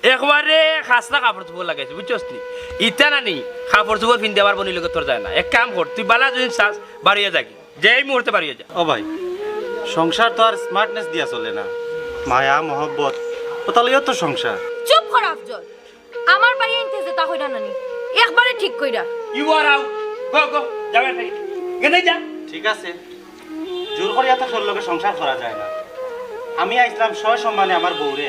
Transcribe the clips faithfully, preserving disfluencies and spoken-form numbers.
একবারে খাসরা কাপড় চোপড় লাগাইছে, বুঝছস নি? ইতা না নি, কাপড় চোপড় পিনতে আমার বইনর লগে তোর যায় না। এক কাম কর, তুই বালা যদি চাস, বাড়িয়া যাগি, যে এই মুহূর্তে বাড়িয়া যা। ও ভাই, সংসার তো আর স্মার্টনেস দিয়া চলে না, মায়া মহব্বত, ওটা লইও তো সংসার। চুপ কর আফজল, আমার ভাইয়াইন্তে যেতা কইরা না নি, একবারে ঠিক কইরা। You are out. Go, go. যা বেটা। গেলে যা। ঠিক আছে, জোর করিয়া তো কেউর লগে সংসার করা যায় না। আমি আইছলাম সসম্মানে আমার বউরে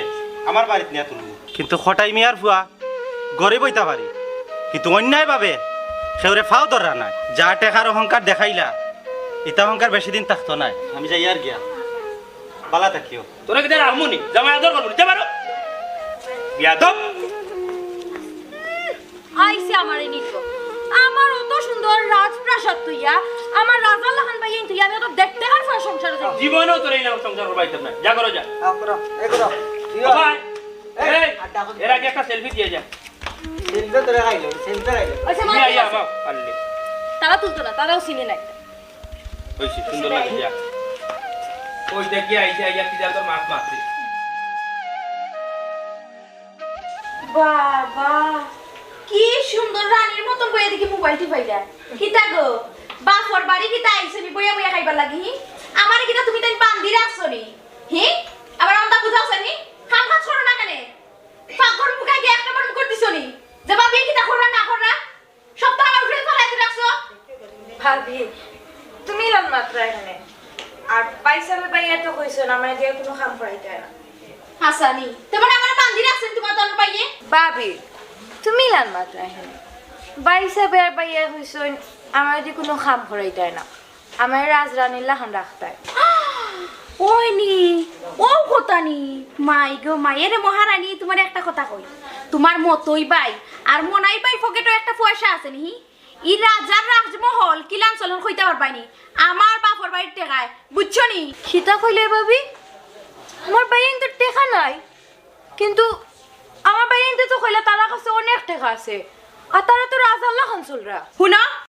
আমার বাড়িত নিয়া তুলমু। কিন্তু কটাই মিয়ার ফুয়া গরিব অইতা পারি, কিন্তু অন্যায়ভাবে কেউরে ফাও ধররা নায়। যা টেকার অহংকার দেখাইলা, ইতা অহংকার বেশি দিন থাকতো নায়। আমি যাইয়ার গিয়া, বালা থাকিও। তোরা কিতা রাখমু নি? জামাই আদর করমু নি? যা বারো। বিয়াদব। আইছে আমারে নিতো। আমার অত সুন্দর রাজপ্রাসাদ থইয়া, আমার রাজার লাখান ভাইয়াইন থইয়া আমি অত দেখতে কার ফুয়ার সংসারে যাই। জীবনেও তোর এই নাম সংসার করবাইতাম না। যা করো যা। আ, করো, এ করো। ও ভাই, এই, এই, আড্ডা করো। এর আগে একটা সেলফি দিয়া যা। সেলফি তোরে খাইলো, সেলফি খাইলো। আচ্ছা, তুমি আইয়া বাবা, পারলে। তারা তুলতো না, তারাও চিনে না। হইছে, সুন্দর লাগে যা। ওই দেখি আইছে, আইয়া কি জানো মাছ মারছে। বাবা, কি সুন্দর রানীর মতন বইয়া দেখি মোবাইল টিপাইরা। কিতা গো, বাপর বাড়ি কিতা আইছো নি বইয়া বইয়া খাইবার লাগি, হি? আমারে কিতা তুমি তাই বান্দি রাখছো নি, হি? আবার আমতা বুঝাওছো নি? কাম কাজ করো না কেনে? পাকঘর মুখাই গিয়া একটা বার মুখ দিছো নি? যে ভাবি কিতা কররা না কররা? সব তো আমার উপরে ফালাই রাখছো। ভাবি, তুমি ইলান মাতরায় কেনে? আর ভাইসাবে ভাইয়া তো কইছইন, আমারে দিয়া কুনু কাম করাইতা না। হাছানি, তার মানে আমারে বান্দি রাখছইন তোমার দলর ভাইয়ে? ভাবি, তুমি ইলান মাতরায় কেনে? ভাইসাবে আর ভাইয়া কইছইন, আমারে দিয়া কুনু কাম করাইতা না। আমারে রাজরানীর লাখান রাখতায়। ওই নি, ও কথা নি। মাই গো মাই, এরে মহারানী, তোমারে একটা কথা কই। তোমার মতই ভাই আর মনাই ভাইর পকেটো একটা পয়সা আছে নি? ই রাজার রাজমহল কিলান চলন কইতা পারবায় নি? আমার বাপর বাড়ির টেকায়, বুঝছো নি? কিতা কইলে ভাবি? আমার ভাইয়াইন্তে টেকা নাই, কিন্তু আমার ভাইয়াইন্তে তো কইলা তারার কাছে অনেক টেকা আছে, আর তারা তো রাজার লাখান চলরা। হুনো,